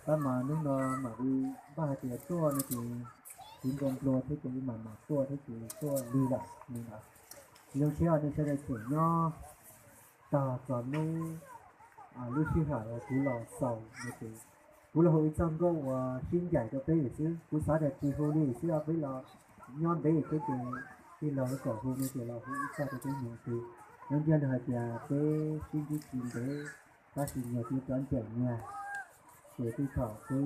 Tab mas hnub no mam li npaj hais tias tuaj no ces kuv nplua nplua thiab ces mam mam tuaj thiab ces tuaj lig lawm li ntawd. Zoo siab nej sawv daws tseem nyob tog txog hnub lub sij hawm uas kuv los xaus no ces kuv los hu ib txoj nkauj uas sib ncaim rau peb xwb. Kuv xav tias tsis hu li xwb, peb los nyob ntev thiab ces tij laug kom hu no ces los hu ib txoj rau peb mloog xwb. Nyob ntsia nrog hais tias peb sib ntsib tsis ntev, tab sis nyuag twb cov ncaim niag ces twb thaum peb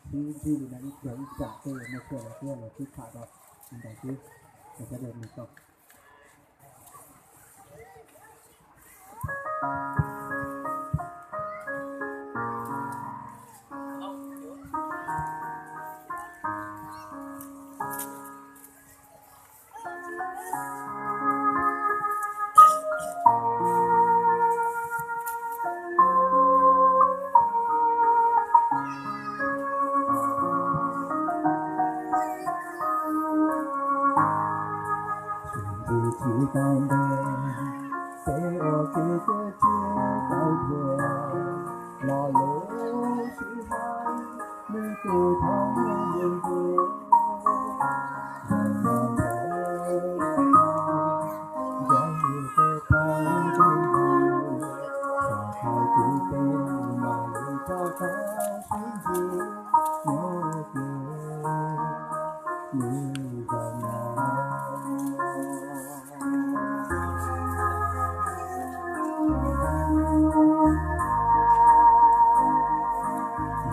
sib ntsib li no ib pliag ib tsam tej no xwb los twb los twb tham rau li ntawd xwb, sawv daws mloog tau. Tsis tau ntev, peb ua ke ces tsis tau tuag, lo lus sib hlub nws kuj thov nws ntu. Nyob ntawm nyob ntawm peb tau ntu, txog thaum twg peb mam li rov qab sib ntsib nyob ua ke li zaum no.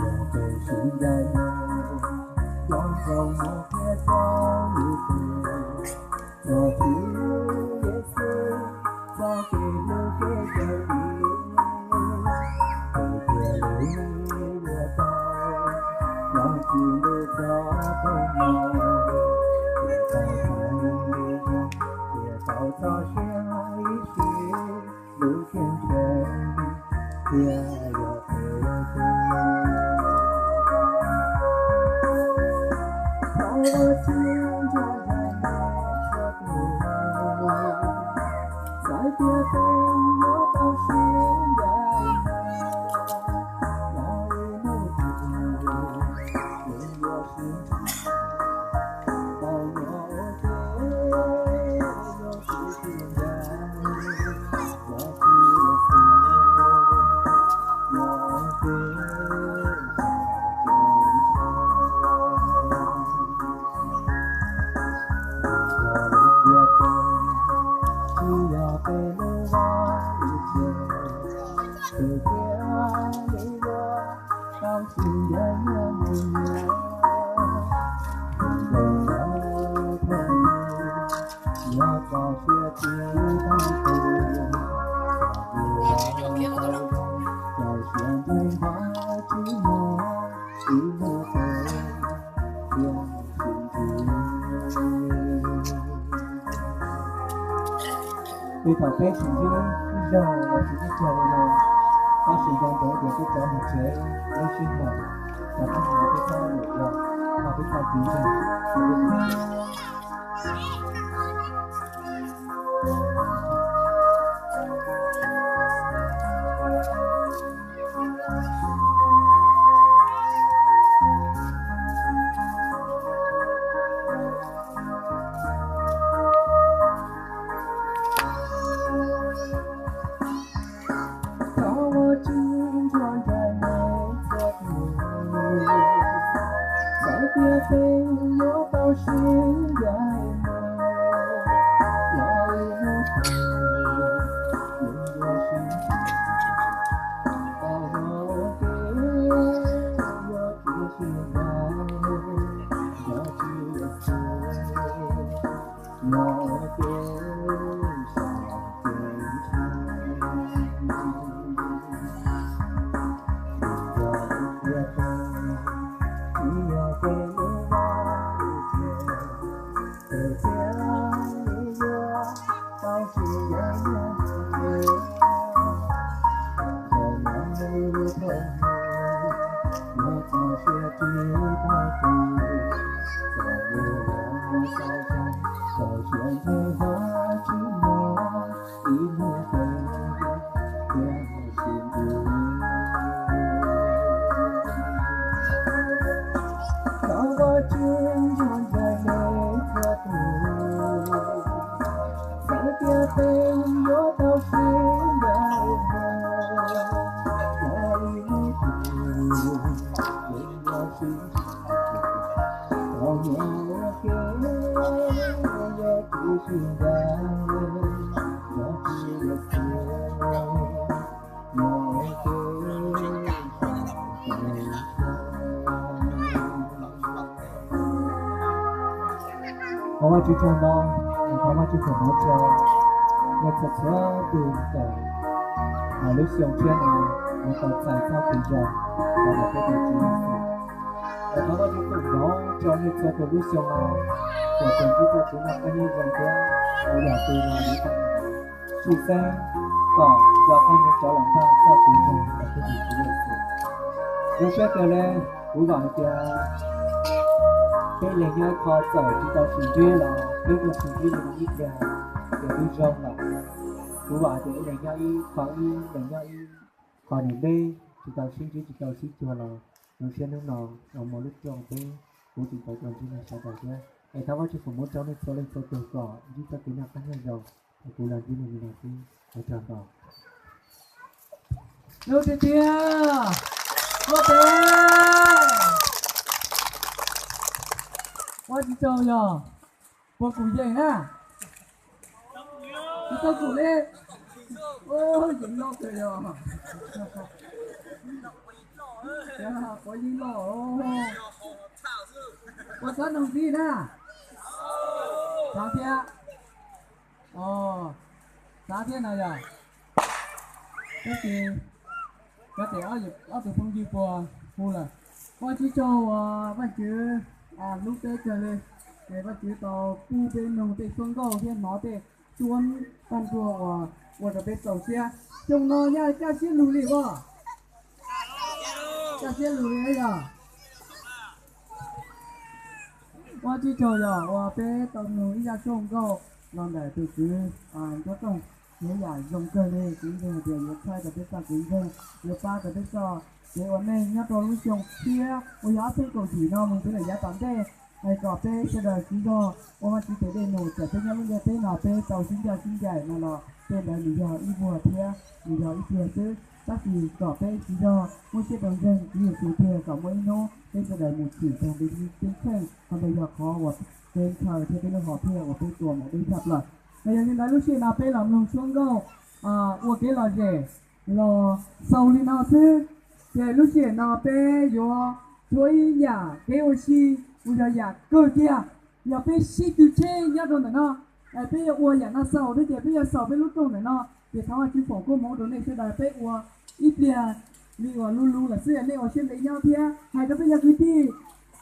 Yog peb sib ncaim no, cov zoo no thiab cov lwj tus, txog tsis yam xwb, txoj kev hlub kev cawm dim, tus tiag li yuav tau, los tsis ntuj txoj koob hmoov, thiaj tau txoj, thiaj tau txoj sia ib sim lub ceeb tsheej, thiaj yog peb tug. Thaum ua tsis nrog nraim no txhua tus, txawm tias peb yuav tau sib ncaim no, los ib hnub twg kuv yuav sib ntsib tau nyob ua ke, yuav tsis sib ncaim los tsis xwb, los ua ke tsis ntshaw. Yog lub ntiaj teb, tsis yog peb lub vaj lub tsev, peb thiaj li yuav tau sib ncaim nyob mus nyob. Tus ntawd thiaj li yog txoj sia tsis tau tu, txoj sia ntseeg Vajtswv no, ib hnub peb thiaj sib ntsib. Twb thaum peb sib ntsib ib zaug los tsis ib zaug li no, tab sis nco ntsoov tias peb cov mus tsev lub sij hawm, cov peb mus peb txhob lwm zaus, thov peb txhob tsis ntseeg. Thaum ua tsis nrog nraim no txhua tus, txawm tias peb yuav tau sib ncaim no, los ib hnub twg kuv yuav sib ntsib tau nyob ua ke, yuav tsis sib ncaim, yuav tsis xwb, nyob ua ke sib ncaim. Yog lub ntiaj teb, tsis yog peb lub vaj lub tsev, peb thiaj li yuav tau sib ncaim nyob ua ke. Txawm yog lub thooj hwv, yog txoj sia tsis tau tu, txawm yog txoj sia ntseeg Vajtswv no, ib hnub peb thiaj sib ntsib. Thov Vajtswv tsaug ntau, thov Vajtswv foom hmoov rau nej txhua txhua tus tau lub xyoo tshiab no yuav tau txais txoj kev zoo los ntawm peb tus Tswv Yexus. Thov Vajtswv foom hmoov rau nej txhua tus lub xyoo no, kom txais txoj kev noj qab nyob zoo thiab ua yam twg los yuav tau tshwj xeeb, kom nco qab nyob rov los npaj txoj kev zoo ntawm peb tus Tswv Yexus. Zoo siab kawg li, kuv vam hais tias peb leeg nyob ib qho txawm tsis tau sib ntsib los peb tuaj sib ntsib li no ib pliag ces twb zoo lawm. Kuv vam hais tias ib leeg nyob ib qho, ib leeg nyob ib qho, niam neb tsis tau sib ntsib tsis tau sib cuag los zoo siab hnub no los muaj lub rooj peb kuv tsis tau tuaj ntsib nej sawv daws thiab. Es thov Vajtswv foom hmoov rau nej txhua leej txhua tus kom ntsib txoj kev noj qab nyob zoo, es kuv los ntsib nej li no xwb, ua tsaug ntau. Lub tiag tiag, ua peb, ua tsis tsaug yog puas kum yees na? Tsis tau kum li. Yeej loj kawg yog. Puas yeej loj. Ua xav noog ntxiv na. Xav thiab. Xav thiab no yog. Tab sis cov tes ob tus phooj ywg puas hu lawm. Ua tsis tsaug uas Vajtswv hlub peb kawg li, es Vajtswv tau pub peb mloog tej suab nkauj thiab hnov tej suab paj nruag uas ua rau peb txaus siab. Xyoo no yog kaj siab lug li as. Kaj siab lug li yog. Ua tsis tsaug yog uas peb tau mloog ib zaj suab nkauj los ntawm tus kwv Nruab Tooj, yog yam zoo kawg li. Kuv ntseeg hais tias yuav txhawb rau peb txoj kev ntseeg, yuav pab rau peb txoj kev ua neej nyob rau lub xyoo thiab uas yog ob peb kaum yim no mus rau lawm yav tom ntej, es kom peb sawv daws siv zog ua Vajtswv tes dej num. Txawm peb nyob lub ntiaj teb no peb tau sib ncaj sib ncaim no los tej ntawd nws yog ib vuag thiab nws yog ib pliag xwb, tab sis kom peb siv zog muab siab rau ntseeg Tswv Yexus tiag kom muaj ib hnub peb sawv daws mus tsim tag nrho ceeb tsheej. Qhov ntawd yog qhov uas peb ntshaw thiab peb lub hom phiaj uas peb tua mus deb tshaj plaws. Mas yog li ntawd lub sij hawm no peb los mloog suab nkauj ua kev lom zem los xaus li no xwb, ces lub sij hawm no peb yuav tshuab ib yam kev ua si uas yog yam kawg kiag, yog peb sib tw tsheb nyob rau ntawm no. Peb yuav ua yam no xaus thiab ces peb yuav xaus peb lub rooj ntawm no, ces thov Vajtswv foom koob hmoov rau nej sawv daws peb ua ib pliag li uas luv luv lawm xwb, nej ua siab ntev nyob thiab hais rau peb cov kwv tij,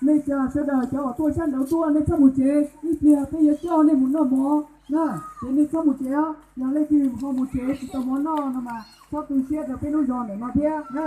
nej cov sawv daws cov uas tuaj sab nraud tuaj nej txhob mus tsev, ib pliag peb yuav coj nej mus noj mov na, ces nej txhob mus tsev os. Yog leej twg ho mus tsev tsis tau mov noj no mas txhob tu siab rau peb lub zos ntawm no thiab na.